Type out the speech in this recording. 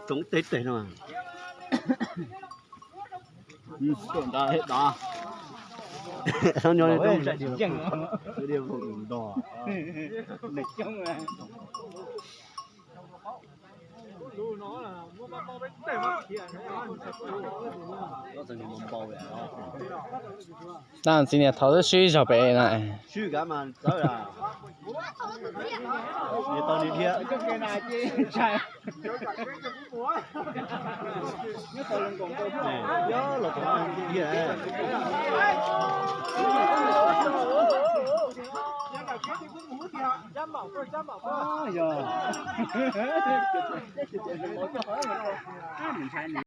Tsoom teb teg no. Nyob nyob. Tab txiv niam thaum twb swb ib zaug pem na.